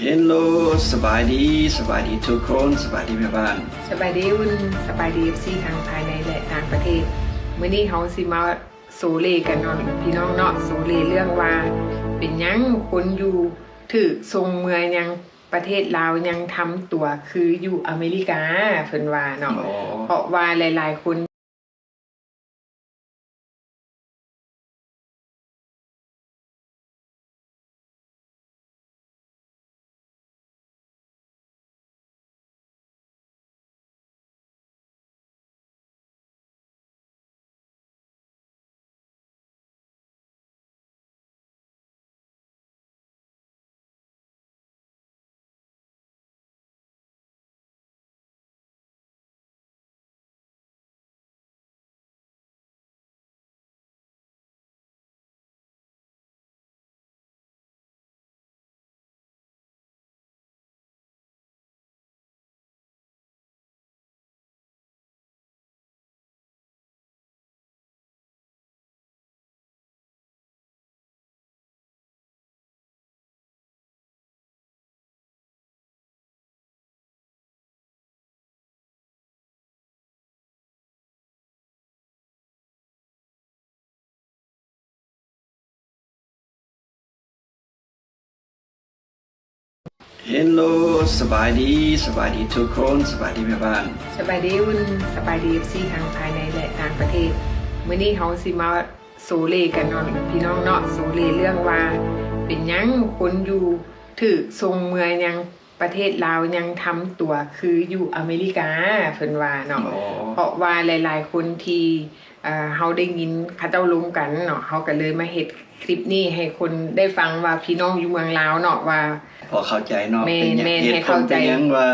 ເຮລໂລ ສະບາຍດີ, ສະບາຍດີທຸກຄົນ, ສະບາຍດີແມ່ບ້ານ. ສະບາຍດີອຸ່ນ, ສະບາຍດີ ເອັຟຊີ ທັງພາຍໃນ ແລະ ຕ່າງປະເທດ. ມື້ນີ້ເຮົາຊິມາໂສເຫຼກັນເນາະ ພີ່ນ້ອງເນາະ, ໂສເຫຼເລື່ອງວ່າເປັນຫຍັງຄົນຢູ່ຖືກສົ່ງເມືອຍັງປະເທດລາວ ຍັງທຳຕົວຄືຢູ່ອາເມລິກາ ເພິ່ນວ່າເນາະ. ອໍ ເພາະວ່າຫຼາຍໆຄົນ ເຮລໂລ ສະບາຍດີ, ສະບາຍດີທຸກຄົນ, ສະບາຍດີແມ່ບ້ານ. ສະບາຍດີອຸ່ນ, ສະບາຍດີ ເອັຟຊີ ທັງພາຍໃນ ແລະ ຕ່າງປະເທດ. ມື້ນີ້ເຮົາຊິມາໂສເຫຼກັນເນາະ ພີ່ນ້ອງເນາະ, ໂສເຫຼເລື່ອງວ່າເປັນຫຍັງຄົນຢູ່ຖືກສົ່ງເມືອຍັງ ປະເທດລາວຍັງທຳຕົວຄືຢູ່ອາເມລິກາ ເພິ່ນວ່າເນາະ. ອໍ ເພາະວ່າຫຼາຍໆຄົນທີ່ ເອີ ເຮົາໄດ້ຍິນເຂົາເຈົ້າລົມກັນເນາະ, ເຮົາກໍເລີຍມາເຮັດຄລິບນີ້ໃຫ້ຄົນໄດ້ຟັງວ່າ ພີ່ນ້ອງຢູ່ເມືອງລາວເນາະ ວ່າພໍເຂົ້າໃຈເນາະ. ແມ່ນ ເປັນຫຍັງ ແມ່ນ ເຫດຜົນເປັນຫຍັງວ່າ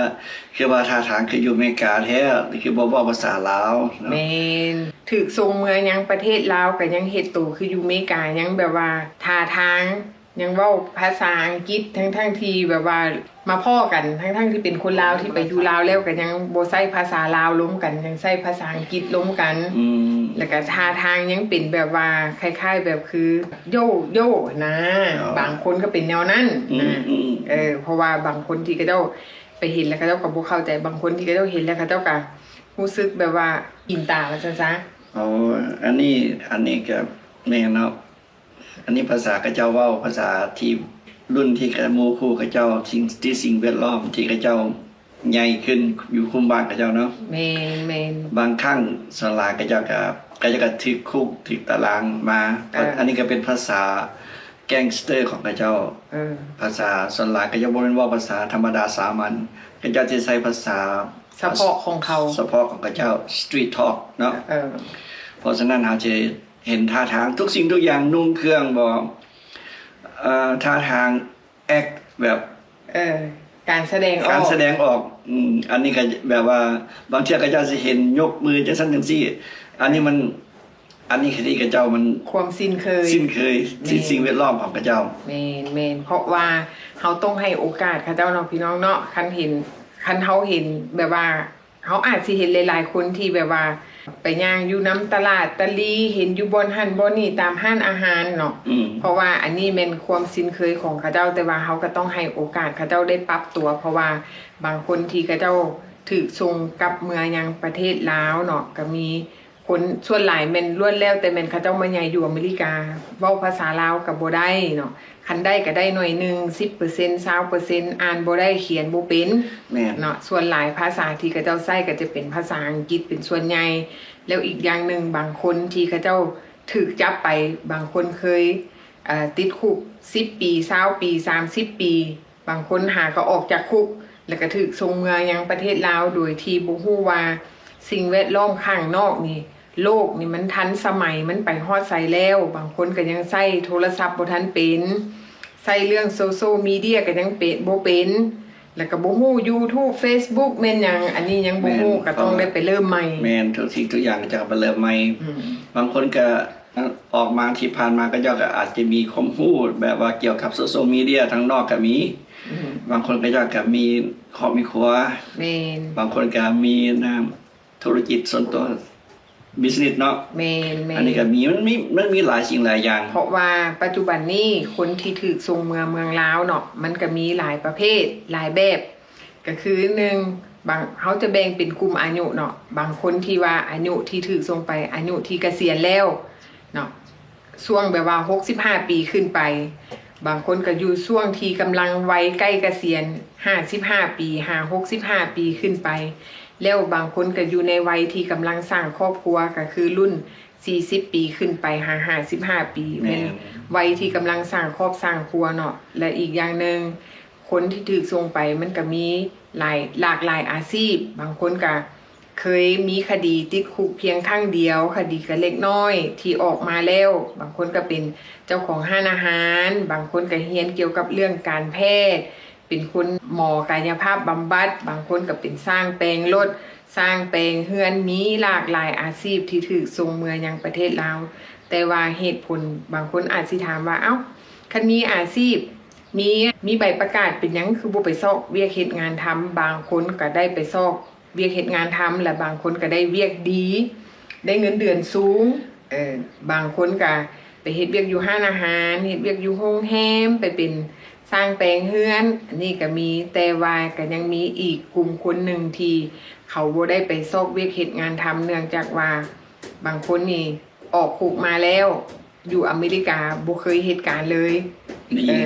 ຄືວ່າທ່າທາງຄືຢູ່ເມກາແທ້ ຄືບໍ່ເວົ້າພາສາລາວເນາະ. ແມ່ນ ຖືກສົ່ງເມືອຍັງປະເທດລາວ ກໍຍັງເຮັດໂຕຄືຢູ່ເມກາ ຍັງແບບວ່າທ່າທາງ ຍັງເວົ້າພາສາອັງກິດ ທັງໆທີ່ແບບວ່າມາພໍ້ກັນ ທັງໆທີ່ເປັນຄົນລາວທີ່ໄປຢູ່ລາວແລ້ວ ກໍຍັງບໍ່ໃຊ້ພາສາລາວລົມກັນ ຍັງໃຊ້ພາສາອັງກິດລົມກັນ. ອືມ ແລ້ວກໍທ່າທາງຍັງເປັນແບບວ່າຄ້າຍໆແບບຄືໂຢໂຢນະ. ອໍ ບາງຄົນກໍເປັນແນວນັ້ນນະ. ອືມ ເອີ ເພາະວ່າບາງຄົນທີ່ເຂົາເຈົ້າໄປເຫັນແລ້ວ ເຂົາເຈົ້າກໍບໍ່ເຂົ້າໃຈ, ບາງຄົນທີ່ເຂົາເຈົ້າເຫັນແລ້ວ ເຂົາເຈົ້າກໍຮູ້ສຶກແບບວ່າອິນຕາວ່າຊັ້ນຊະ. ອໍ ອັນນີ້ ອັນນີ້ກໍແມ່ນເນາະ. ອັນນີ້ພາສາເຂົາເຈົ້າເວົ້າ ພາສາທີ່ລຸ້ນທີ່ກະໝູ່ຄູ່ເຂົາເຈົ້າ ສິ່ງ ທີ່ສິ່ງແວດລ້ອມທີ່ເຂົາເຈົ້າໃຫຍ່ຂຶ້ນຢູ່ຄຸ້ມບ້ານເຂົາເຈົ້າເນາະ. ແມ່ນ ແມ່ນ. ບາງຄັ້ງສ່ວນຫຼາຍເຂົາເຈົ້າກະ ເຂົາເຈົ້າກະຖືກຄຸກຖືກຕາລາງມາ. ເອີ ອັນນີ້ກະເປັນພາສາແກັງສະເຕີຂອງເຂົາເຈົ້າ. ເອີ ພາສາສ່ວນຫຼາຍເຂົາເຈົ້າບໍ່ແມ່ນເວົ້າພາສາທຳມະດາສາມັນ, ເຂົາເຈົ້າຈະໃຊ້ພາສາສະເພາະຂອງເຂົາ ສະເພາະຂອງເຂົາເຈົ້າ ສະຕຣີດທອກເນາະ. ເອີ ເພາະສະນັ້ນເຮົາຈະ ເຫັນທ່າທາງທຸກສິ່ງທຸກຢ່າງ ນຸ່ງເຄື່ອງບໍ ເອີ ທ່າທາງແອັກແບບ ເອີ ການສະແດງອອກ ການສະແດງອອກ. ອືມ ອັນນີ້ກໍແບບວ່າບາງເທື່ອເຂົາເຈົ້າຊິເຫັນຍົກມືຈັ່ງຊັ້ນຈັ່ງຊີ້ ອັນນີ້ມັນ ອັນນີ້ຄືທີ່ເຂົາເຈົ້າມັນ ຄວາມຊິນເຄີຍ ຊິນເຄີຍ ແມ່ນ ສິ່ງແວດລ້ອມຂອງເຂົາເຈົ້າ. ແມ່ນໆ ເພາະວ່າເຮົາຕ້ອງໃຫ້ໂອກາດເຂົາເຈົ້າເນາະ ພີ່ນ້ອງເນາະ. ຄັນເຫັນ ຄັນເຮົາເຫັນແບບວ່າ ເຮົາອາດຊິເຫັນຫຼາຍໆຄົນທີ່ແບບວ່າໄປຍ່າງຢູ່ນຳຕະຫຼາດຕະຫຼີ່ ເຫັນຢູ່ບ່ອນຫັ້ນບ່ອນນີ້ ຕາມຮ້ານອາຫານເນາະ. ອືມ ເພາະວ່າອັນນີ້ແມ່ນຄວາມຊິນເຄີຍຂອງເຂົາເຈົ້າ, ແຕ່ວ່າເຮົາກໍຕ້ອງໃຫ້ໂອກາດເຂົາເຈົ້າໄດ້ປັບຕົວ, ເພາະວ່າບາງຄົນທີ່ເຂົາເຈົ້າຖືກສົ່ງກັບເມືອຍັງປະເທດລາວເນາະ ກໍມີ ຄົນສ່ວນຫຼາຍແມ່ນລ້ວນແລ້ວແຕ່ແມ່ນເຂົາເຈົ້າມາໃຫຍ່ຢູ່ອາເມລິກາ ເວົ້າພາສາລາວກໍບໍ່ໄດ້ເນາະ. ຄັນໄດ້ກໍໄດ້ໜ້ອຍໜຶ່ງ ສິບເປີເຊັນ ຊາວເປີເຊັນ ອ່ານບໍ່ໄດ້ ຂຽນບໍ່ເປັນ. ແມ່ນ ເນາະ. ສ່ວນຫຼາຍພາສາທີ່ເຂົາເຈົ້າໃຊ້ກໍຈະເປັນພາສາອັງກິດເປັນສ່ວນໃຫຍ່. ແລ້ວອີກຢ່າງໜຶ່ງ ບາງຄົນທີ່ເຂົາເຈົ້າຖືກຈັບໄປ ບາງຄົນເຄີຍ ເອີ ຕິດຄຸກສິບປີ ຊາວປີ ສາມສິບປີ ບາງຄົນຫາກໍອອກຈາກຄຸກ ແລ້ວກໍຖືກສົ່ງເມືອຍັງປະເທດລາວ ໂດຍທີ່ບໍ່ຮູ້ວ່າສິ່ງແວດລ້ອມຂ້າງນອກນີ້ ໂລກນີ້ມັນທັນສະໄໝ ມັນໄປຮອດໃສແລ້ວ. ບາງຄົນກໍຍັງໃຊ້ໂທລະສັບບໍ່ທັນເປັນ ໃຊ້ເລື່ອງໂຊຊຽວມີເດຍກໍຍັງເປັນ ບໍ່ເປັນ ແລ້ວກໍບໍ່ຮູ້ຢູທູບ ເຟສບຸກ ແມ່ນຫຍັງ ອັນນີ້ຍັງບໍ່ຮູ້ ແມ່ນ ກໍຕ້ອງໄດ້ໄປເລີ່ມໃໝ່. ແມ່ນ ທຸກສິ່ງທຸກຢ່າງຈະໄປເລີ່ມໃໝ່. ອືມ ບາງຄົນກໍ ອອກມາທີ່ຜ່ານມາ ເຂົາເຈົ້າກໍອາດຈະມີຄວາມຮູ້ແບບວ່າກ່ຽວກັບໂຊຊຽວມີເດຍທາງນອກກໍມີ. ອືມ ບາງຄົນເຂົາເຈົ້າກໍມີຄອບມີຄົວ. ແມ່ນ ບາງຄົນກໍມີນະ ທຸລະກິດສ່ວນຕົວ ບິສເນສເນາະ. ແມ່ນໆ ອັນນີ້ກໍມີ ມັນມີ ມັນມີຫຼາຍສິ່ງຫຼາຍຢ່າງ ເພາະວ່າປັດຈຸບັນນີ້ຄົນທີ່ຖືກສົ່ງເມືອເມືອງລາວເນາະ ມັນກໍມີຫຼາຍປະເພດ ຫຼາຍແບບ ກໍຄືໜຶ່ງ ບາງ ເຮົາຈະແບ່ງເປັນກຸ່ມອາຍຸເນາະ ບາງຄົນທີ່ວ່າອາຍຸທີ່ຖືກສົ່ງໄປ ອາຍຸທີ່ກະສຽນແລ້ວເນາະ ຊ່ວງແບບວ່າຫົກສິບຫ້າປີຂຶ້ນໄປ, ບາງຄົນກໍຢູ່ຊ່ວງທີ່ກຳລັງໄວໃກ້ກະສຽນ ຫ້າສິບຫ້າປີ ຫາຫົກສິບຫ້າປີຂຶ້ນໄປ, ແລ້ວບາງຄົນກໍຢູ່ໃນໄວທີ່ກຳລັງສ້າງຄອບຄົວ ກໍຄືລຸ້ນສີ່ສິບປີຂຶ້ນໄປ ຫາຫ້າສິບຫ້າປີ ແມ່ນ ແມ່ນ ໄວທີ່ກຳລັງສ້າງຄອບສ້າງຄົວເນາະ. ແລະ ອີກຢ່າງໜຶ່ງ ຄົນທີ່ຖືກສົ່ງໄປມັນກໍມີຫຼາຍ ຫຼາກຫຼາຍອາຊີບ, ບາງຄົນກໍ ເຄີຍມີຄະດີຕິດຄຸກພຽງຄັ້ງດຽວ, ຄະດີກໍເລັກນ້ອຍທີ່ອອກມາແລ້ວ, ບາງຄົນກໍເປັນເຈົ້າຂອງຮ້ານອາຫານ, ບາງຄົນກໍຮຽນກ່ຽວກັບເລື່ອງການແພດ, ເປັນຄຸນໝໍກາຍະພາບບຳບັດ, ບາງຄົນກໍເປັນຊ່າງແປງລົດ, ຊ່າງແປງເຮືອນ, ມີຫຼາກຫຼາຍອາຊີບທີ່ຖືກສົ່ງເມືອຍັງປະເທດລາວ. ແຕ່ວ່າເຫດຜົນ ບາງຄົນອາດຊິຖາມວ່າ ເອົ້າ ຄັນມີອາຊີບ ມີ ມີໃບປະກາດ ເປັນຫຍັງຄືບໍ່ໄປຊອກວຽກເຮັດງານທຳ? ບາງຄົນກໍໄດ້ໄປຊອກ ວຽກເຮັດງານທຳ ແລະ ບາງຄົນກໍໄດ້ວຽກດີ ໄດ້ເງິນເດືອນສູງ. ເອີ ບາງຄົນກໍໄປເຮັດວຽກຢູ່ຮ້ານອາຫານ, ເຮັດວຽກຢູ່ໂຮງແຮມ, ໄປເປັນຊ່າງແປງເຮືອນ, ອັນນີ້ກໍມີ. ແຕ່ວ່າກໍຍັງມີອີກກຸ່ມຄົນໜຶ່ງທີ່ເຂົາບໍ່ໄດ້ໄປຊອກວຽກເຮັດງານທຳ ເນື່ອງຈາກວ່າບາງຄົນນີ້ອອກຄຸກມາແລ້ວ ຢູ່ອາເມລິກາບໍ່ເຄີຍເຮັດການເລີຍ. ນີ້ ເອີ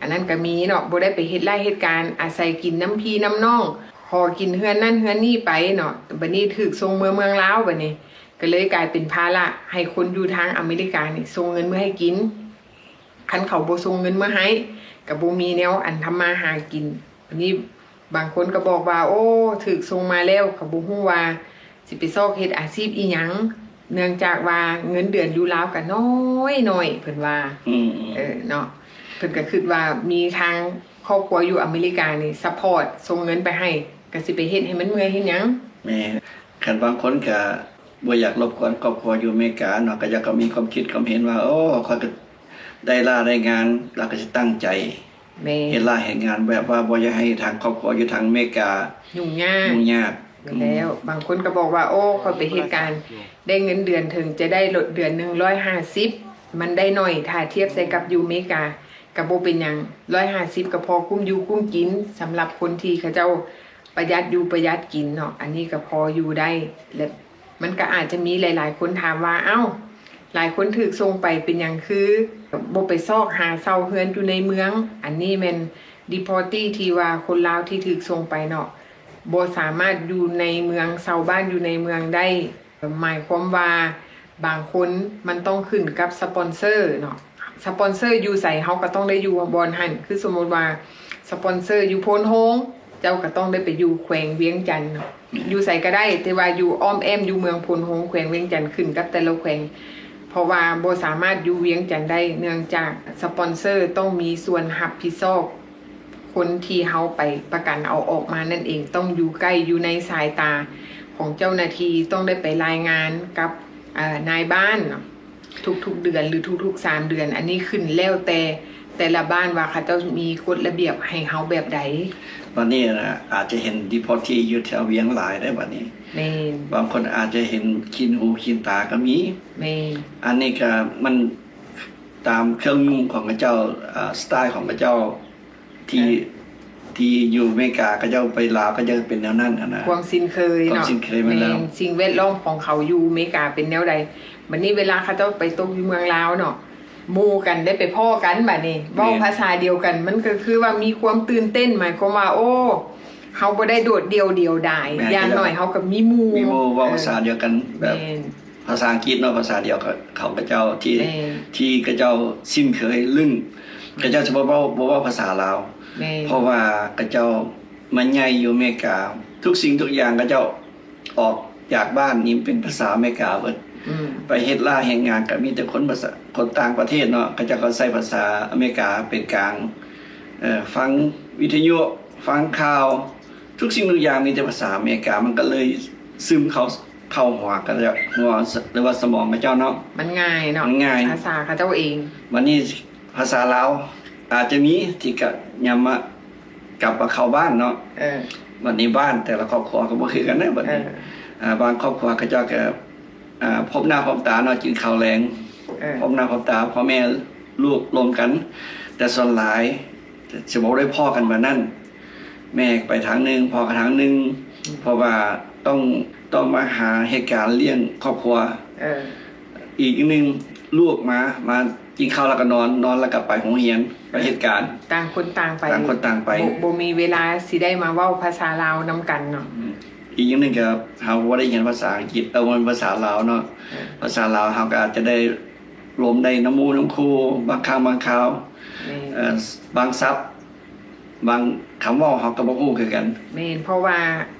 ອັນນັ້ນກໍມີເນາະ, ບໍ່ໄດ້ໄປເຮັດໄຮ່ເຮັດການ, ອາໄສກິນນຳພີ່ນຳນ້ອງ, ຂໍກິນເຮືອນນັ້ນເຮືອນນີ້ໄປເນາະ. ບັດນີ້ຖືກສົ່ງເມືອເມືອງລາວ, ບັດນີ້ກໍເລີຍກາຍເປັນພາລະໃຫ້ຄົນຢູ່ທາງອາເມລິການີ້ສົ່ງເງິນເມືອໃຫ້ກິນ. ຄັນເຂົາບໍ່ສົ່ງເງິນເມືອໃຫ້ ກໍບໍ່ມີແນວອັນທຳມາຫາກິນ. ບັດນີ້ ບາງຄົນກໍບອກວ່າ ໂອ້ ຖືກສົ່ງມາແລ້ວກໍບໍ່ຮູ້ວ່າຊິໄປຊອກເຮັດອາຊີບອີ່ຫຍັງ ເນື່ອງຈາກວ່າເງິນເດືອນຢູ່ລາວກໍນ້ອຍໆ ເພິ່ນວ່າ. ອືມ ເອີ ເນາະ ເພິ່ນກໍຄິດວ່າມີທາງຄອບຄົວຢູ່ອາເມລິການີ້ຊັບພອດ ສົ່ງເງິນໄປໃຫ້ ກໍຊິໄປເຮັດໃຫ້ມັນເມື່ອຍເຮັດຫຍັງ. ແມ່ນ ຄັນບາງຄົນກໍບໍ່ຢາກລົບກວນຄອບຄົວຢູ່ອາເມລິກາເນາະ ກໍຢາກ ກໍມີຄວາມຄິດຄວາມເຫັນວ່າ ໂອ້ ຂ້ອຍກໍ ໄດ້ລາໄດ້ງານ ລາກໍຊິຕັ້ງໃຈ ແມ່ນ ເຮັດລາເຮັດງານ ແບບວ່າບໍ່ຢາກໃຫ້ທາງຄອບຄົວຢູ່ທາງອາເມລິກາຫຍຸ້ງຍາກ ຫຍຸ້ງຍາກ. ແມ່ນແລ້ວ ອືມ ບາງຄົນກໍບອກວ່າ ໂອ້ ຂ້ອຍໄປເຮັດການໄດ້ເງິນເດືອນ ເຖິງຈະໄດ້ລົດເດືອນໜຶ່ງຮ້ອຍຫ້າສິບ ມັນໄດ້ໜ້ອຍ ຖ້າທຽບໃສ່ກັບຢູ່ອາເມລິກາກໍບໍ່ເປັນຫຍັງ ຮ້ອຍຫ້າສິບກໍພໍກຸ້ມຢູ່ກຸ້ມກິນ ສຳລັບຄົນທີ່ເຂົາເຈົ້າປະຢັດຢູ່ປະຢັດກິນເນາະ ອັນນີ້ກໍພໍຢູ່ໄດ້ ແລະ ມັນກໍອາດຈະມີຫຼາຍໆຄົນຖາມວ່າ ເອົ້າ ຫຼາຍຄົນຖືກສົ່ງໄປເປັນຫຍັງຄືບໍ່ໄປຊອກຫາເຊົ່າເຮືອນຢູ່ໃນເມືອງ? ອັນນີ້ແມ່ນ deportee ທີ່ວ່າຄົນລາວທີ່ຖືກສົ່ງໄປເນາະ ບໍ່ສາມາດຢູ່ໃນເມືອງ ເຊົ່າບ້ານຢູ່ໃນເມືອງໄດ້ ໝາຍຄວາມວ່າບາງຄົນມັນຕ້ອງຂຶ້ນກັບສະປອນເຊີເນາະ ສະປອນເຊີຢູ່ໃສ ເຮົາກໍຕ້ອງໄດ້ຢູ່ບ່ອນຫັ້ນ. ຄືສົມມຸດວ່າສະປອນເຊີຢູ່ໂພນໂຮງ ເຈົ້າກໍຕ້ອງໄດ້ໄປຢູ່ແຂວງວຽງຈັນເນາະ ຢູ່ໃສກໍໄດ້ ແຕ່ວ່າຢູ່ອ້ອມແອ້ມຢູ່ເມືອງໂພນໂຮງ ແຂວງວຽງຈັນ ຂຶ້ນກັບແຕ່ລະແຂວງ ເພາະວ່າບໍ່ສາມາດຢູ່ວຽງຈັນໄດ້ ເນື່ອງຈາກສະປອນເຊີຕ້ອງມີສ່ວນຮັບຜິດຊອບ ຄົນທີ່ເຮົາໄປປະກັນເອົາອອກມານັ້ນເອງ ຕ້ອງຢູ່ໃກ້ ຢູ່ໃນສາຍຕາຂອງເຈົ້າໜ້າທີ່ ຕ້ອງໄດ້ໄປລາຍງານກັບ ເອີ ນາຍບ້ານເນາະ ທຸກໆເດືອນ ຫຼື ທຸກໆສາມເດືອນ. ອັນນີ້ຂຶ້ນແລ້ວແຕ່ແຕ່ລະບ້ານວ່າເຂົາເຈົ້າມີກົດລະບຽບໃຫ້ເຮົາແບບໃດ. ບັດນີ້ນະ ອາດຈະເຫັນ deportee ຢູ່ແຖວວຽງຫຼາຍເດ້ບັດນີ້. ແມ່ນ. ບາງຄົນອາດຈະເຫັນຂີ້ຫູຂີ້ຕາກໍມີ. ແມ່ນ. ອັນນີ້ກໍມັນຕາມເຄື່ອງນຸ່ງຂອງເຂົາເຈົ້າ, ອາ, style ຂອງເຂົາເຈົ້າ ທີ່ ເອີ ທີ່ຢູ່ອາເມລິກາ ເຂົາເຈົ້າໄປລາວ ເຂົາເຈົ້າເປັນແນວນັ້ນຫັ້ນນະ ຄວາມຊິນເຄີຍເນາະ ຄວາມຊິນເຄີຍແມ່ນແລ້ວ ແມ່ນ ສິ່ງແວດລ້ອມຂອງເຂົາຢູ່ອາເມລິກາເປັນແນວໃດ. ບັດນີ້ເວລາເຂົາເຈົ້າໄປຕົກຢູ່ເມືອງລາວເນາະ ໝູ່ກັນໄດ້ໄປພໍ້ກັນ ບັດນີ້ເວົ້າ ແມ່ນ ພາສາດຽວກັນ ມັນກໍຄືວ່າມີຄວາມຕື່ນເຕັ້ນ ໝາຍຄວາມວ່າ ໂອ້ ເຮົາບໍ່ໄດ້ໂດດດ່ຽວດຽວດາຍ ແມ່ນ ຢ່າງໜ້ອຍເຮົາກໍມີໝູ່ ມີໝູ່ເວົ້າ ເອີ ພາສາດຽວກັນ ແບບ ແມ່ນ ພາສາອັງກິດເນາະ ພາສາດຽວກັບເຂົາເຈົ້າທີ່ ແມ່ນ ທີ່ເຂົາເຈົ້າຊິນເຄີຍ ຊຶ່ງເຂົາເຈົ້າຈະບໍ່ເວົ້າ ບໍ່ເວົ້າພາສາລາວ ແມ່ນ ເພາະວ່າເຂົາເຈົ້າມາໃຫຍ່ຢູ່ອາເມລິກາ ທຸກສິ່ງທຸກຢ່າງເຂົາເຈົ້າອອກຈາກບ້ານນີ້ເປັນພາສາອາເມລິກາເບິດ ອືມ ໄປເຮັດລາເຮັດງານກໍມີແຕ່ຄົນພາສາ ຄົນຕ່າງປະເທດເນາະ ເຂົາເຈົ້າກໍໃຊ້ພາສາອາເມລິກາເປັນກາງ ເອີ ຟັງວິທະຍຸ ຟັງຂ່າວ ທຸກສິ່ງທຸກຢ່າງມີແຕ່ພາສາອາເມລິກາ ມັນກໍເລີຍຊຶມເຂົ້າ ເຂົ້າຫົວ ກໍເລີຍ ຫົວ ຫຼືວ່າສະໝອງຂະເຈົ້າເນາະ ມັນງ່າຍເນາະ ມັນງ່າຍ ພາສາຂະເຈົ້າເອງ. ບັດນີ້ພາສາລາວອາດຈະມີທີ່ກະຍາມມາ ກັບມາເຂົ້າບ້ານເນາະ ເອີ ບັດນີ້ບ້ານແຕ່ລະຄອບຄົວກໍບໍ່ຄືກັນເດ້ບັດນີ້ ເອີ ອາ ບາງຄອບຄົວເຂົາເຈົ້າກໍ ອ່າ ພົບໜ້າພົບຕາເນາະ ກິນເຂົ້າແລງ ເອີ ພົບໜ້າພົບຕາ ພໍ່ແມ່ລູກລົມກັນ. ແຕ່ສ່ວນຫຼາຍຊິບໍ່ໄດ້ພໍ້ກັນປານນັ້ນ ແມ່ໄປທາງໜຶ່ງ ພໍ່ກໍທາງໜຶ່ງ ອືມ ເພາະວ່າຕ້ອງ ຕ້ອງມາຫາເຮັດການລ້ຽງຄອບຄົວ ເອີ ອີກໜຶ່ງ ລູກມາ ມາກິນເຂົ້າແລ້ວກໍນອນ ນອນແລ້ວກໍໄປໂຮງຮຽນ ໄປເຮັດການ ຕ່າງຄົນຕ່າງໄປ ຕ່າງຄົນຕ່າງໄປ ບໍ່ ບໍ່ມີເວລາຊິໄດ້ມາເວົ້າພາສາລາວນຳກັນເນາະ. ອືມ ອີກຢ່າງໜຶ່ງກໍເຮົາບໍ່ໄດ້ຮຽນພາສາອັງກິດ ເອີ ບໍ່ແມ່ນພາສາລາວເນາະ ເອີ ພາສາລາວເຮົາກໍອາດຈະໄດ້ລົມໄດ້ນຳໝູ່ນຳຄູ່ ບາງຄັ້ງບາງຄາວ ແມ່ນ ເອີ ບາງສັບ ບາງຄຳເວົ້າເຮົາກໍບໍ່ຮູ້ຄືກັນ. ແມ່ນ ເພາະວ່າ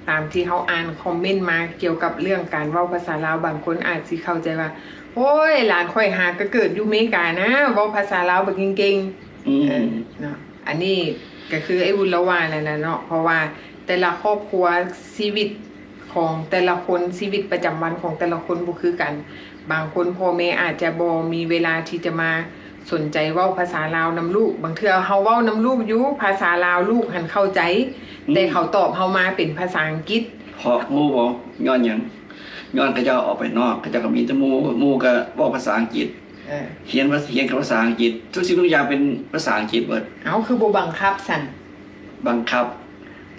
ຕາມທີ່ເຮົາອ່ານຄອມເມັນມາກ່ຽວກັບເລື່ອງການເວົ້າພາສາລາວ ບາງຄົນອາດຊິເຂົ້າໃຈວ່າ ໂອ້ຍ ຫຼານຂ້ອຍຫາກໍເກີດຢູ່ເມການະ ເວົ້າພາສາລາວບັກເກັ່ງໆ ອືມ ເອີ ເນາະ. ອັນນີ້ກໍຄືອ້າຍອຸ່ນລາວວ່ານັ້ນນະເນາະ ເພາະວ່າແຕ່ລະຄອບຄົວ ຊີວິດຂອງແຕ່ລະຄົນ ຊີວິດປະຈຳວັນຂອງແຕ່ລະຄົນບໍ່ຄືກັນ. ບາງຄົນພໍ່ແມ່ອາດຈະບໍ່ມີເວລາທີ່ຈະມາສົນໃຈເວົ້າພາສາລາວນຳລູກ ບາງເທື່ອເຮົາເວົ້ານຳລູກຢູ່ພາສາລາວ ລູກຫັ້ນເຂົ້າໃຈ ອືມ ແຕ່ເຂົາຕອບເຮົາມາເປັນພາສາອັງກິດ. ເພາະຮູ້ບໍ່ຍ້ອນຫຍັງ? ຍ້ອນເຂົາເຈົ້າອອກໄປນອກ ເຂົາເຈົ້າກໍມີແຕ່ໝູ່ ໝູ່ກໍເວົ້າພາສາອັງກິດ ເອີ ຮຽນພາ ຮຽນກັບພາສາອັງກິດ ທຸກສິ່ງທຸກຢ່າງເປັນພາສາອັງກິດເບິດ. ເອົ້າ ຄືບໍ່ບັງຄັບຊັ້ນ? ບັງຄັບ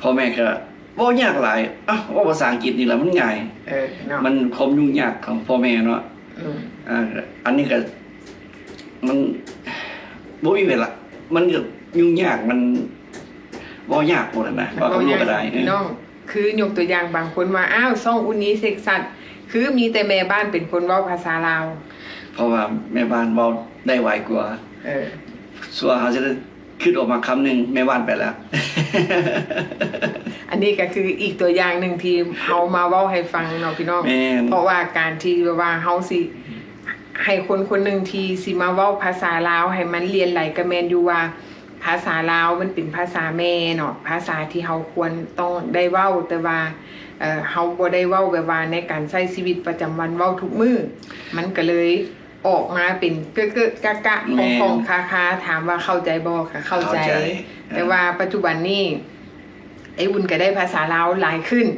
ພໍ່ແມ່ກໍເວົ້າຍາກຫຼາຍ ເອົ້າ ເວົ້າພາສາອັງກິດນີ້ລະມັນງ່າຍ ເອີ ເນາະ ມັນຄວາມຫຍຸ້ງຍາກຂອງພໍ່ແມ່ເນາະ. ອືມ ອ່າ ອັນນີ້ກໍມັນບໍ່ມີເວລາ ມັນກໍຫຍຸ້ງຍາກ ມັນເວົ້າຍາກໂພດຫັ້ນນະ ເວົ້າກັບລູກກໍໄດ້ ເອີ ພີ່ນ້ອງ. ຄືຍົກຕົວຢ່າງບາງຄົນວ່າ ອ້າວ ຊ່ອງອຸນນີເຊັກຊັດ ຄືມີແຕ່ແມ່ບ້ານເປັນຄົນເວົ້າພາສາລາວ ເພາະວ່າແມ່ບ້ານເວົ້າໄດ້ໄວກວ່າ ເອີ ສ່ວນເຮົາຈະໄດ້ຄິດອອກມາຄຳໜຶ່ງ ແມ່ບ້ານໄປແລ້ວ. ອັນນີ້ກໍຄືອີກຕົວຢ່າງໜຶ່ງທີ່ເຮົາມາເວົ້າໃຫ້ຟັງເນາະພີ່ນ້ອງ ແມ່ນ ເພາະວ່າການທີ່ແບບວ່າເຮົາຊິໃຫ້ຄົນຄົນໜຶ່ງທີ່ຊິມາເວົ້າພາສາລາວໃຫ້ມັນຫຼຽນໄຫຼ ກໍແມ່ນຢູ່ວ່າ ພາສາລາວມັນເປັນພາສາແມ່ເນາະ ພາສາທີ່ເຮົາຄວນຕ້ອງໄດ້ເວົ້າ ແຕ່ວ່າ ເອີ ເຮົາບໍ່ໄດ້ເວົ້າແບບວ່າໃນການໃຊ້ຊີວິດປະຈຳວັນເວົ້າທຸກມື້ ມັນກໍເລີຍອອກມາເປັນເກະໆກະໆ ແມ່ນ ຂອງໆຄາຄາ ຖາມວ່າເຂົ້າໃຈບໍ່? ກໍເຂົ້າໃຈ ເຂົ້າໃຈ ເອີ ແຕ່ວ່າປັດຈຸບັນນີ້ ອ້າຍອຸ່ນກໍໄດ້ພາສາລາວຫຼາຍຂຶ້ນ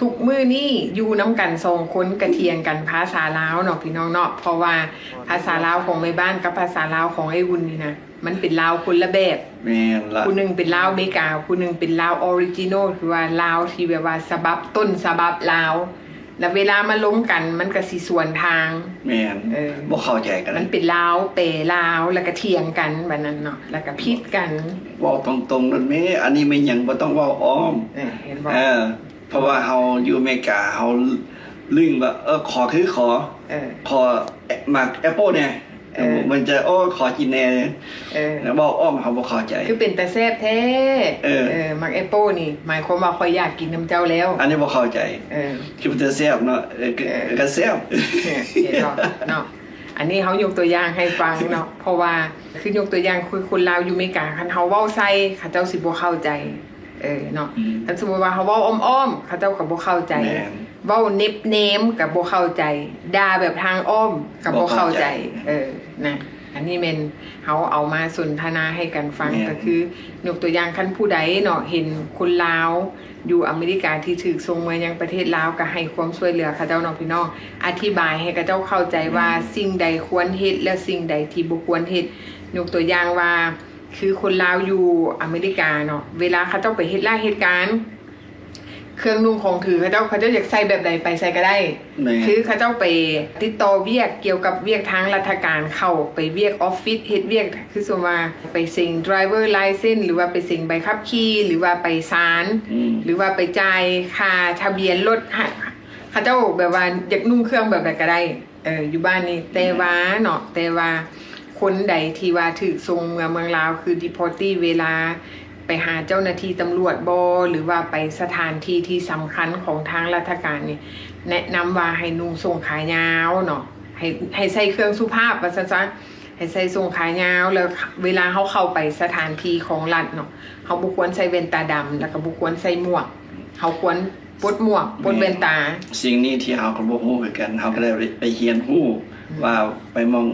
ທຸກມື້ນີ້ຢູ່ນຳກັນສອງຄົນກໍຖຽງກັນພາສາລາວເນາະ ພີ່ນ້ອງເນາະ ເພາະວ່າພາສາລາວຂອງແມ່ບ້ານກັບພາສາລາວຂອງອ້າຍອຸ່ນນີ້ນະ ມັນເປັນລາວຄົນລະແບບ ແມ່ນລະ ຜູ້ໜຶ່ງເປັນລາວເມກາ ຜູ້ໜຶ່ງເປັນລາວອໍຣິຈິນໍ ຄືວ່າລາວທີ່ແບບວ່າສະບັບ ຕົ້ນສະບັບລາວ ແລ້ວເວລາມາລົມກັນມັນກໍຊິສວນທາງ ແມ່ນ ເອີ ບໍ່ເຂົ້າໃຈກັນ ມັນເປັນລາວແປລາວ ແລ້ວກໍຖຽງກັນແບບນັ້ນເນາະ ແລ້ວກໍຜິດກັນ. ເວົ້າຕົງໆໂລດແມ້ ອັນນີ້ແມ່ນຫຍັງ ບໍ່ຕ້ອງເວົ້າອ້ອມ ເອີ ເຫັນບໍ່? ເອີ ເພາະວ່າເຮົາຢູ່ອາເມລິກາ ເຮົາລຶ້ງວ່າ ເອີ ຂໍຄືຂໍ ເອີ ຂໍໝາກແອັບເປິ້ນແດ່ ເອີ ມັນຈະ ໂອ້ ຂໍກິນແດ່ ເອີ ເວົ້າອ້ອມເຮົາບໍ່ເຂົ້າໃຈ ຄືເປັນຕາແຊບແທ້ ເອີ ເອີ ໝາກແອັບເປິ້ນນີ້ ໝາຍຄວາມວ່າຂ້ອຍຢາກກິນນຳເຈົ້າແລ້ວ ອັນນີ້ບໍ່ເຂົ້າໃຈ ເອີ ຄືເປັນຕາແຊບເນາະ ເອີ ເອີ ກໍແຊບ ເອີ ເຫັນບໍ່ເນາະ? ອັນນີ້ເຮົາຍົກຕົວຢ່າງໃຫ້ຟັງເນາະ ເພາະວ່າຄືຍົກຕົວຢ່າງ ຄືຄົນລາວຢູ່ເມກາ ຄັນເຮົາເວົ້າໃສ່ ເຂົາເຈົ້າຊິບໍ່ເຂົ້າໃຈ ເອີ ເນາະ ອືມ ຄັນສົມມຸດວ່າເຮົາເວົ້າອ້ອມໆ ເຂົາເຈົ້າກໍບໍ່ເຂົ້າໃຈ ແມ່ນ ເວົ້າເນັບແນມກໍບໍ່ເຂົ້າໃຈ ດ່າແບບທາງອ້ອມກໍບໍ່ເຂົ້າໃຈ ບໍ່ເຂົ້າໃຈ ເອີ ນະ ອັນນີ້ແມ່ນເຮົາເອົາມາສົນທະນາໃຫ້ກັນຟັງ ແມ່ນ ກໍຄືຍົກຕົວຢ່າງ ຄັນຜູ້ໃດເນາະ ເຫັນຄົນລາວຢູ່ອາເມລິກາທີ່ຖືກສົ່ງເມືອຍັງປະເທດລາວ ກໍໃຫ້ຄວາມຊ່ວຍເຫຼືອເຂົາເຈົ້າເນາະ ພີ່ນ້ອງ ອະທິບາຍໃຫ້ເຂົາເຈົ້າເຂົ້າໃຈວ່າ ແມ່ນ ສິ່ງໃດຄວນເຮັດ ແລະ ສິ່ງໃດທີ່ບໍ່ຄວນເຮັດ ຍົກຕົວຢ່າງວ່າ ຄືຄົນລາວຢູ່ອາເມລິກາເນາະ ເວລາເຂົາເຈົ້າໄປເຮັດລາເຮັດການ ເຄື່ອງນຸ່ງຂອງຖືເຂົາເຈົ້າ ເຂົາເຈົ້າຢາກໃສ່ແບບໃດໄປໃສ່ກໍໄດ້ ແມ່ນ ຄືເຂົາເຈົ້າໄປຕິດຕໍ່ວຽກກ່ຽວກັບວຽກທາງລັດຖະການ ເຂົ້າໄປວຽກອອບຟິດ ເຮັດວຽກ ຄືສົມວ່າໄປເສັງ driver license ຫຼືວ່າໄປເສັງໃບຂັບຂີ່ ຫຼືວ່າໄປສານ ອືມ ຫຼືວ່າໄປຈ່າຍຄ່າທະບຽນລົດ ເຂົາເຈົ້າແບບວ່າຢາກນຸ່ງເຄື່ອງແບບໃດກໍໄດ້ ເອີ ຢູ່ບ້ານນີ້ ແຕ່ວ່າເນາະ ແຕ່ວ່າຄົນໃດທີ່ວ່າຖືກສົ່ງເມືອເມືອງລາວ ຄື deportee ເວລາໄປຫາເຈົ້າໜ້າທີ່ຕຳຫຼວດບໍ ຫຼືວ່າໄປສະຖານທີ່ທີ່ສຳຄັນຂອງທາງລັດຖະການນີ້ ແນະນຳວ່າໃຫ້ນຸ່ງສົ້ງຂາຍາວເນາະ ໃຫ້ ໃຫ້ໃສ່ເຄື່ອງສຸພາບວ່າຊັ້ນຊະ ໃຫ້ໃສ່ສົ້ງຂາຍາວ ແລ້ວເວລາເຮົາເຂົ້າໄປສະຖານທີ່ຂອງລັດເນາະ ເຮົາບໍ່ຄວນໃສ່ແວ່ນຕາດຳ ແລ້ວກໍບໍ່ຄວນໃສ່ໝວກ ເຮົາຄວນປົດໝວກ ປົດແວ່ນຕາ ແມ່ນ ສິ່ງນີ້ທີ່ເຮົາກໍບໍ່ຮູ້ຄືກັນ ເຮົາກໍໄດ້ໄປຮຽນຮູ້ ອືມ ວ່າໄປໝ່ອງ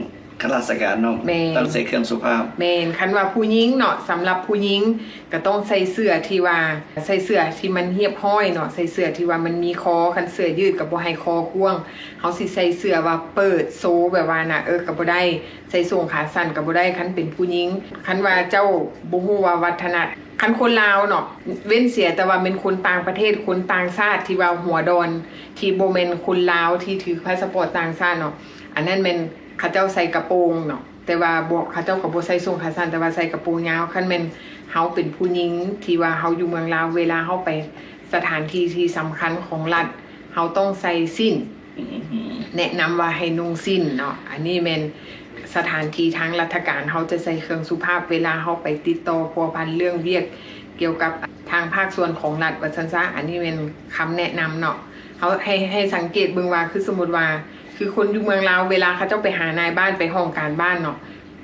ຂ້າລາຊະການເນາະ ແມ່ນ ຕ້ອງໃສ່ເຄື່ອງສຸພາບ. ແມ່ນ ຄັນວ່າຜູ້ຍິງເນາະ ສຳລັບຜູ້ຍິງກໍຕ້ອງໃສ່ເສື້ອທີ່ວ່າ ໃສ່ເສື້ອທີ່ມັນຮຽບຮ້ອຍເນາະ ໃສ່ເສື້ອທີ່ວ່າມັນມີຄໍ ຄັນເສື້ອຍືດກໍບໍ່ໃຫ້ຄໍກວ້າງ ເຮົາຊິໃສ່ເສື້ອວ່າເປີດໂຊແບບວ່ານະ ເອີ ກໍບໍ່ໄດ້ ໃສ່ສົ້ງຂາສັ້ນກໍບໍ່ໄດ້ ຄັນເປັນຜູ້ຍິງ. ຄັນວ່າເຈົ້າບໍ່ຮູ້ວ່າວັດທະນະ ຄັນຄົນລາວເນາະ ເວັ້ນເສຍແຕ່ວ່າແມ່ນຄົນຕ່າງປະເທດ ຄົນຕ່າງຊາດທີ່ວ່າຫົວດອນ ທີ່ບໍ່ແມ່ນຄົນລາວທີ່ຖືພາສະປອດຕ່າງຊາດເນາະ ອັນນັ້ນແມ່ນ ເຂົາເຈົ້າໃສ່ກະໂປງເນາະ ແຕ່ວ່າບໍ່ ເຂົາເຈົ້າກໍບໍ່ໃສ່ສົ້ງຂາສັ້ນ ແຕ່ວ່າໃສ່ກະໂປງຍາວ. ຄັນແມ່ນເຮົາເປັນຜູ້ຍິງທີ່ວ່າເຮົາຢູ່ເມືອງລາວ ເວລາເຮົາໄປສະຖານທີ່ທີ່ສຳຄັນຂອງລັດ ເຮົາຕ້ອງໃສ່ສິ້ນ ອືມ ແນະນຳວ່າໃຫ້ນຸ່ງສິ້ນເນາະ. ອັນນີ້ແມ່ນສະຖານທີ່ທາງລັດຖະການ ເຮົາຈະໃສ່ເຄື່ອງສຸພາບ ເວລາເຮົາໄປຕິດຕໍ່ພົວພັນເລື່ອງວຽກກ່ຽວກັບທາງພາກສ່ວນຂອງລັດວ່າຊັ້ນຊະ. ອັນນີ້ແມ່ນຄຳແນະນຳເນາະ ເຮົາໃຫ້ ໃຫ້ສັງເກດເບິ່ງວ່າ ຄືສົມມຸດວ່າ ຄືຄົນຢູ່ເມືອງລາວ ເວລາເຂົາເຈົ້າໄປຫານາຍບ້ານ ໄປຫ້ອງການບ້ານເນາະ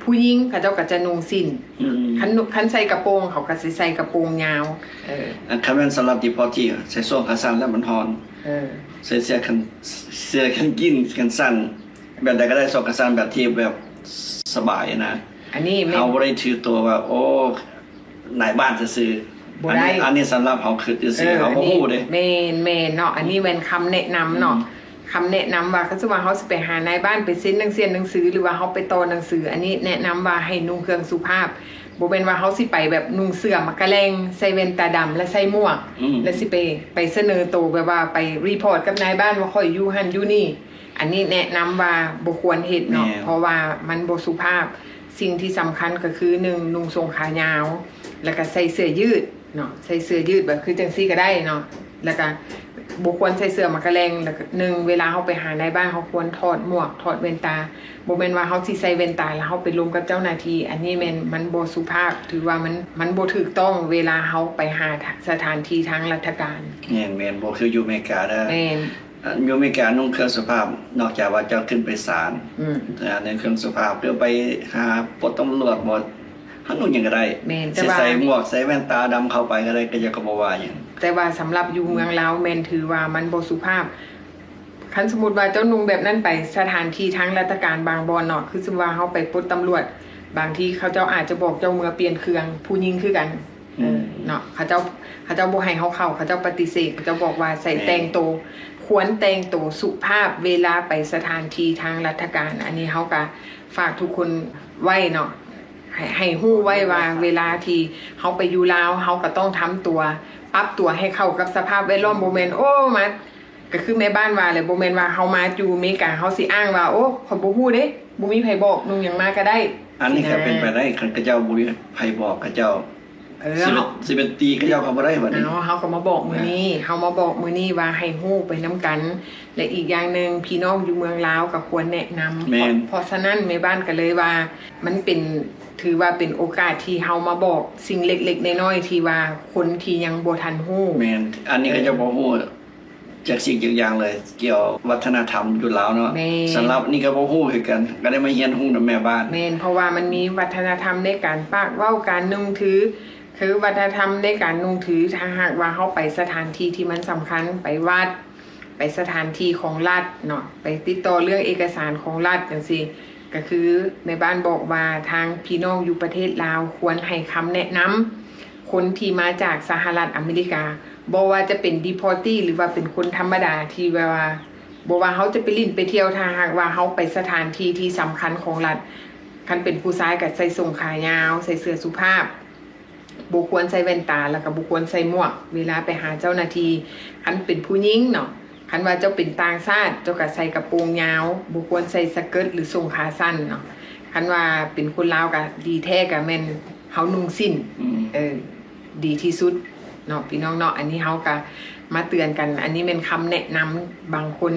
ຜູ້ຍິງເຂົາເຈົ້າກໍຈະນຸ່ງສິ້ນ ອືມ ຄັນນຸ່ງ ຄັນໃສ່ກະໂປງ ເຂົາກໍຊິໃສ່ກະໂປງຍາວ. ເອີ ອັນຄັນແມ່ນສຳລັບ deportee ໃສ່ໂສ້ງຂາສັ້ນແລ້ວມັນຮ້ອນ ເອີ ໃສ່ເສື້ອແຂນ ເສື້ອແຂນກີ້ນ ແຂນສັ້ນ ແບບໃດກໍໄດ້ ໂສ້ງຂາສັ້ນແບບທີ່ແບບສະບາຍນະ. ອັນນີ້ແມ່ນ ເຮົາບໍ່ໄດ້ຖືຕົວວ່າ ໂອ້ ນາຍບ້ານຊື່ໆ ບໍ່ໄດ້ ອັນນີ້ ອັນນີ້ສຳລັບເຮົາຄິດຊື່ໆ ເອີ ເຮົາບໍ່ຮູ້ເດ້. ແມ່ນ ແມ່ນເນາະ ອັນນີ້ແມ່ນຄຳແນະນຳເນາະ ອືມ ຄຳແນະນຳວ່າ ຄັນສົມມຸດວ່າເຮົາຊິໄປຫານາຍບ້ານ ໄປເຊັນໜັງສື ໜັງສື ຫຼືວ່າເຮົາໄປຕໍ່ໜັງສື ອັນນີ້ແນະນຳວ່າໃຫ້ນຸ່ງເຄື່ອງສຸພາບ ບໍ່ແມ່ນວ່າເຮົາຊິໄປແບບນຸ່ງເສື້ອໝາກກະແລັງ ໃສ່ແວ່ນຕາດຳ ແລະໃສ່ໝວກ ອືມ ແລະຊິໄປ ໄປສະເໜີໂຕແບບວ່າໄປ report ກັບນາຍບ້ານວ່າຂ້ອຍຢູ່ຫັ້ນຢູ່ນີ້ ອັນນີ້ແນະນຳວ່າບໍ່ຄວນເຮັດເນາະ ແມ່ນ ເພາະວ່າມັນບໍ່ສຸພາບ. ສິ່ງທີ່ສຳຄັນກໍຄື ໜຶ່ງ ນຸ່ງສົ້ງຂາຍາວ ແລ້ວກໍໃສ່ເສື້ອຍືດເນາະ ໃສ່ເສື້ອຍືດແບບຄືຈັ່ງຊີ້ກໍໄດ້ເນາະ ແລ້ວກໍບໍ່ຄວນໃສ່ເສື້ອໝາກກະແລັງ. ແລ້ວກໍ ໜຶ່ງ ເວລາເຮົາໄປຫານາຍບ້ານ ເຮົາຄວນຖອດໝວກ ຖອດແວ່ນຕາ ບໍ່ແມ່ນວ່າເຮົາຊິໃສ່ແວ່ນຕາແລ້ວເຮົາໄປລົມກັບເຈົ້າໜ້າທີ່ ອັນນີ້ແມ່ນມັນບໍ່ສຸພາບ ຖືວ່າມັນ ມັນບໍ່ຖືກຕ້ອງເວລາເຮົາໄປຫາສະຖານທີ່ທາງລັດຖະການ. ແມ່ນໆ ບໍ່ຄືຢູ່ອາເມລິກາເດີ. ແມ່ນ ຢູ່ອາເມລິການຸ່ງເຄື່ອງສຸພາບ ນອກຈາກວ່າເຈົ້າຂຶ້ນໄປສານ ອືມ ອາ ໃນເຄື່ອງສຸພາບ ຫຼືໄປຫາປົດຕຳຫຼວດບໍ ເຮົານຸ່ງຫຍັງກໍໄດ້ ແມ່ນ ແຕ່ວ່າ ໃສ່ໝວກ ໃສ່ແວ່ນຕາດຳເຂົ້າໄປກໍໄດ້ ເຂົາເຈົ້າກໍບໍ່ວ່າຫຍັງ. ແຕ່ວ່າສຳລັບຢູ່ເມືອງລາວ ແມ່ນຖືວ່າມັນບໍ່ສຸພາບ. ຄັນສົມມຸດວ່າເຈົ້ານຸ່ງແບບນັ້ນໄປສະຖານທີ່ທາງລັດຖະການບາງບ່ອນເນາະ ຄືສົມມຸດວ່າເຮົາໄປປົດຕຳຫຼວດ ບາງທີເຂົາເຈົ້າອາດຈະບອກເຈົ້າເມືອປ່ຽນເຄື່ອງ ຜູ້ຍິງຄືກັນ ອືມ ເອີ ເນາະ ເຂົາເຈົ້າ ເຂົາເຈົ້າບໍ່ໃຫ້ເຮົາເຂົ້າ ເຂົາເຈົ້າປະຕິເສດ ເຂົາເຈົ້າບອກວ່າໃສ່ ແມ່ນ ແຕ່ງໂຕ ຄວນແຕ່ງໂຕສຸພາບເວລາໄປສະຖານທີ່ທາງລັດຖະການ. ອັນນີ້ເຮົາກໍຝາກທຸກຄົນໄວ້ເນາະ ໃຫ້ ໃຫ້ຮູ້ໄວ້ວ່າເວລາທີ່ເຮົາໄປຢູ່ລາວ ເຮົາກໍຕ້ອງທຳຕົວ ປັບຕົວໃຫ້ເຂົ້າກັບສະພາບແວດລ້ອມ ບໍ່ແມ່ນ ໂອ້ ມາ ກໍຄືແມ່ບ້ານວ່າແຫຼະ ບໍ່ແມ່ນວ່າເຮົາມາຢູ່ອາເມລິກາ ເຮົາຊິອ້າງວ່າ ໂອ້ ຂ້ອຍບໍ່ຮູ້ເດ້ ບໍ່ມີໃຜບອກ ນຸ່ງຫຍັງມາກໍໄດ້. ອັນນີ້ກໍເປັນໄປໄດ້ ຄັນເຂົາເຈົ້າບໍ່ມີໃຜບອກເຂົາເຈົ້າ ເອີ ຊິໄປ ເຮົາ ຊິໄປຕີເຂົາເຈົ້າກໍບໍ່ໄດ້ບັດນີ້. ເຮົາ ເຮົາກໍມາບອກມື້ນີ້ ອ່າ ເຮົາມາບອກມື້ນີ້ວ່າໃຫ້ຮູ້ໄປນຳກັນ ແລະ ອີກຢ່າງໜຶ່ງ ພີ່ນ້ອງຢູ່ເມືອງລາວກໍຄວນແນະນຳ. ແມ່ນ ເພາະ ເພາະສະນັ້ນ ແມ່ບ້ານກໍເລີຍວ່າ ມັນເປັນ ຖືວ່າເປັນໂອກາດທີ່ເຮົາມາບອກສິ່ງເລັກໆນ້ອຍໆ ທີ່ວ່າຄົນທີ່ຍັງບໍ່ທັນຮູ້. ແມ່ນ ອັນນີ້ ເອີ ເຂົາເຈົ້າບໍ່ຮູ້ ຈັກສິ່ງຈັກຢ່າງເລີຍ ກ່ຽວວັດທະນະທຳຢູ່ລາວເນາະ. ແມ່ນ ສຳລັບນີ້ກໍບໍ່ຮູ້ຄືກັນ ກໍໄດ້ມາຮຽນຮູ້ນຳແມ່ບ້ານ. ແມ່ນ ເພາະວ່າມັນມີວັດທະນະທຳໃນການປາກເວົ້າ ການນຸ່ງຖື ຄືວັດທະນະທຳໃນການນຸ່ງຖື ຖ້າຫາກວ່າເຮົາໄປສະຖານທີ່ທີ່ມັນສຳຄັນ ໄປວັດ ໄປສະຖານທີ່ຂອງລັດເນາະ ໄປຕິດຕໍ່ເລື່ອງເອກະສານຂອງລັດຈັ່ງຊີ້ ກໍຄືແມ່ບ້ານບອກວ່າທາງພີ່ນ້ອງຢູ່ປະເທດລາວຄວນໃຫ້ຄຳແນະນຳ ຄົນທີ່ມາຈາກສະຫະລັດອາເມລິກາ ບໍ່ວ່າຈະເປັນ deportee ຫຼືວ່າເປັນຄົນທຳມະດາທີ່ແບບວ່າ ບໍ່ວ່າເຮົາຈະໄປຫຼິ້ນໄປທ່ຽວ ຖ້າຫາກວ່າເຮົາໄປສະຖານທີ່ທີ່ສຳຄັນຂອງລັດ ຄັນເປັນຜູ້ຊາຍກໍໃສ່ສົ້ງຂາຍາວ ໃສ່ເສື້ອສຸພາບ ບໍ່ຄວນໃສ່ແວ່ນຕາ ແລ້ວກໍບໍ່ຄວນໃສ່ໝວກເວລາໄປຫາເຈົ້າໜ້າທີ່. ຄັນເປັນຜູ້ຍິງເນາະ ຄັນວ່າເຈົ້າເປັນຕ່າງຊາດ ເຈົ້າກໍໃສ່ກະໂປງຍາວ ບໍ່ຄວນໃສ່ສະເກີດ ຫຼື ສົ້ງຂາສັ້ນເນາະ. ຄັນວ່າເປັນຄົນລາວກໍດີແທ້ກໍແມ່ນເຮົານຸ່ງສິ້ນ ອືມ ເອີ ດີທີ່ສຸດເນາະ ພີ່ນ້ອງເນາະ. ອັນນີ້ເຮົາກໍມາເຕືອນກັນ ອັນນີ້ແມ່ນຄຳແນະນຳ. ບາງຄົນ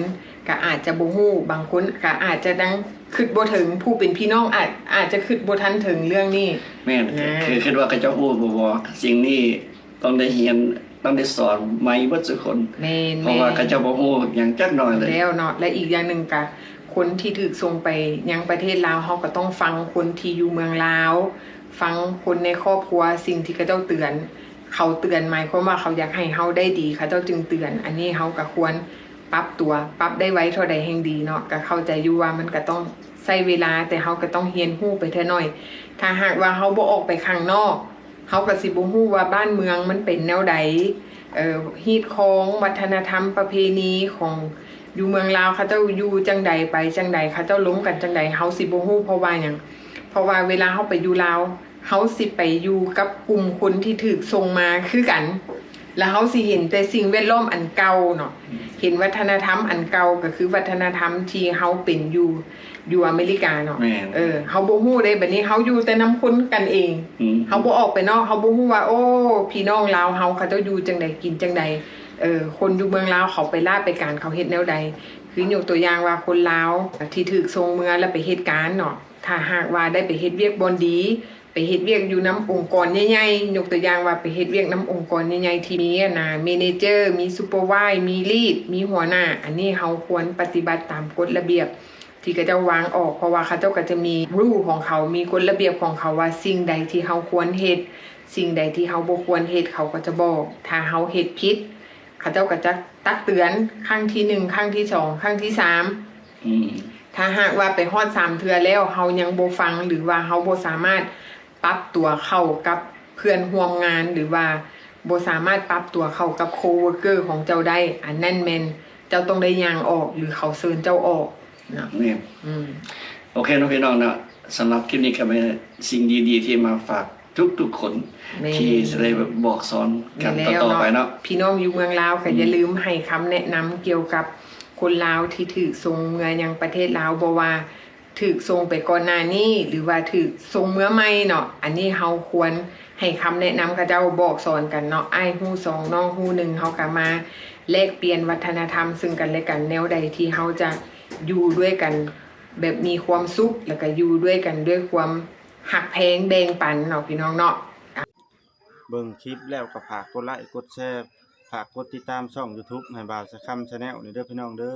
ກໍອາດຈະບໍ່ຮູ້ ບາງຄົນກໍອາດຈະຍັງຄິດບໍ່ເຖິງ ຜູ້ເປັນພີ່ນ້ອງອາດ ອາດຈະຄິດບໍ່ທັນເຖິງເລື່ອງນີ້. ແມ່ນ ນະ ຄືຄິດວ່າເຂົາເຈົ້າຮູ້ບໍ່ ບໍ່ ສິ່ງນີ້ ຕ້ອງໄດ້ຮຽນ ຕ້ອງໄດ້ສອນໃໝ່ເບິດສູ່ຄົນ. ແມ່ນ ເພາະວ່າເຂົາເຈົ້າບໍ່ຮູ້ຫຍັງຈັກໜ້ອຍເລີຍ ແລ້ວເນາະ. ແລະ ອີກຢ່າງໜຶ່ງກະ ຄົນທີ່ຖືກສົ່ງໄປຍັງປະເທດລາວ ເຮົາກໍຕ້ອງຟັງຄົນທີ່ຢູ່ເມືອງລາວ ຟັງຄົນໃນຄອບຄົວ ສິ່ງທີ່ເຂົາເຈົ້າເຕືອນ. ເຂົາເຕືອນໝາຍຄວາມວ່າເຂົາຢາກໃຫ້ເຮົາໄດ້ດີ ເຂົາເຈົ້າຈຶ່ງເຕືອນ. ອັນນີ້ເຮົາກໍຄວນປັບຕົວ ປັບໄດ້ໄວເທົ່າໃດແຮ່ງດີເນາະ. ກໍເຂົ້າໃຈຢູ່ວ່າມັນກໍຕ້ອງ ໃຊ້ເວລາ, ແຕ່ເຮົາກໍຕ້ອງຮຽນຮູ້ໄປເທື່ອໜ້ອຍ. ຖ້າຫາກວ່າເຮົາບໍ່ອອກໄປຂ້າງນອກ, ເຮົາກໍຊິບໍ່ຮູ້ວ່າບ້ານເມືອງມັນເປັນແນວໃດ, ເອີ, ຮີດຄອງ, ວັດທະນະທຳ, ປະເພນີຂອງຢູ່ເມືອງລາວ ເຂົາເຈົ້າຢູ່ຈັ່ງໃດ, ໄປຈັ່ງໃດ, ເຂົາເຈົ້າລົມກັນຈັ່ງໃດ, ເຮົາຊິບໍ່ຮູ້. ເພາະວ່າຫຍັງ? ເພາະວ່າເວລາເຮົາໄປຢູ່ລາວ, ເຮົາຊິໄປຢູ່ກັບກຸ່ມຄົນທີ່ຖືກສົ່ງມາຄືກັນ, ແລ້ວເຮົາຊິເຫັນແຕ່ສິ່ງແວດລ້ອມອັນເກົ່າເນາະ, ເຫັນວັດທະນະທຳອັນເກົ່າ, ກໍຄືວັດທະນະທຳທີ່ເຮົາເປັນຢູ່ ຢູ່ອາເມລິກາເນາະ. ແມ່ນ. ເອີ, ເຮົາບໍ່ຮູ້ເດ້, ບັດນີ້ເຮົາຢູ່ແຕ່ນຳຄົນກັນເອງ. ອືມ. ເຮົາບໍ່ອອກໄປນອກ, ເຮົາບໍ່ຮູ້ວ່າ, ໂອ້, ພີ່ນ້ອງລາວເຮົາ ເຂົາເຈົ້າຢູ່ຈັ່ງໃດ, ກິນຈັ່ງໃດ. ເອີ, ຄົນຢູ່ເມືອງລາວເຂົາໄປລາໄປການ ເຂົາເຮັດແນວໃດ? ຄືຍົກຕົວຢ່າງວ່າ ຄົນລາວທີ່ຖືກສົ່ງເມືອແລ້ວໄປເຮັດການເນາະ, ຖ້າຫາກວ່າໄດ້ໄປເຮັດວຽກບ່ອນດີ, ໄປເຮັດວຽກຢູ່ນຳອົງກອນໃຫຍ່ໆ, ຍົກຕົວຢ່າງວ່າໄປເຮັດວຽກນຳອົງກອນໃຫຍ່ໆ ທີ່ມີອັນນ່າ ແມເນເຈີ, ມີຊຸບເປີວາຍ, ມີລີດ, ມີຫົວໜ້າ, ອັນນີ້ເຮົາຄວນປະຕິບັດຕາມກົດລະບຽບທີ່ເຂົາເຈົ້າວາງອອກ, ເພາະວ່າເຂົາເຈົ້າກໍຈະມີຣູຂອງເຂົາ, ມີກົດລະບຽບຂອງເຂົາວ່າສິ່ງໃດທີ່ເຮົາຄວນເຮັດ, ສິ່ງໃດທີ່ເຮົາບໍ່ຄວນເຮັດ, ເຂົາກໍຈະບອກ. ຖ້າເຮົາເຮັດຜິດ, ເຂົາເຈົ້າກໍຈະຕັກເຕືອນຄັ້ງທີໜຶ່ງ, ຄັ້ງທີສອງ, ຄັ້ງທີສາມ. ອືມ. ຖ້າຫາກວ່າໄປຮອດສາມເທື່ອແລ້ວ ເຮົາຍັງບໍ່ຟັງ ຫຼືວ່າເຮົາບໍ່ສາມາດປັບຕົວເຂົ້າກັບເພື່ອນຮ່ວມງານ ຫຼືວ່າບໍ່ສາມາດປັບຕົວເຂົ້າກັບໂຄເວີກເກີຂອງເຈົ້າໄດ້, ອັນນັ້ນແມ່ນເຈົ້າຕ້ອງໄດ້ຍ່າງອອກ ຫຼືເຂົາເຊີນເຈົ້າອອກເນາະ. ແມ່ນ. ອືມ. ໂອເຄເນາະ ພີ່ນ້ອງເນາະ, ສຳລັບຄລິບນີ້ກໍແມ່ນສິ່ງດີໆທີ່ມາຝາກທຸກໆຄົນ ແມ່ນ. ທີ່ຈະໄດ້ແບບບອກສອນກັນ ແມ່ນແລ້ວ ຕໍ່ໆໄປເນາະ. ພີ່ນ້ອງຢູ່ເມືອງລາວກໍ ອືມ ຢ່າລືມໃຫ້ຄຳແນະນຳກ່ຽວກັບຄົນລາວທີ່ຖືກສົ່ງເມືອຍັງປະເທດລາວ, ບໍ່ວ່າ ຖືກສົ່ງໄປກ່ອນໜ້ານີ້ ຫຼືວ່າຖືກສົ່ງເມືອໃໝ່ເນາະ, ອັນນີ້ເຮົາຄວນໃຫ້ຄຳແນະນຳເຂົາເຈົ້າ ບອກສອນກັນເນາະ, ອ້າຍຮູ້ສອງ ນ້ອງຮູ້ໜຶ່ງ, ເຮົາກໍມາແລກປ່ຽນວັດທະນະທຳເຊິ່ງກັນແລະກັນ, ແນວໃດທີ່ເຮົາຈະຢູ່ດ້ວຍກັນແບບມີຄວາມສຸກ ແລ້ວກໍຢູ່ດ້ວຍກັນດ້ວຍຄວາມຮັກແພງແບ່ງປັນເນາະ ພີ່ນ້ອງເນາະ. ເບິ່ງຄລິບແລ້ວກໍຝາກກົດໄລ ກົດແຊ ຝາກກົດຕິດຕາມຊ່ອງ YouTube ໃຫ້ບ່າວສະຄຳ Channel ນີ້ເດີ ພີ່ນ້ອງເດີ.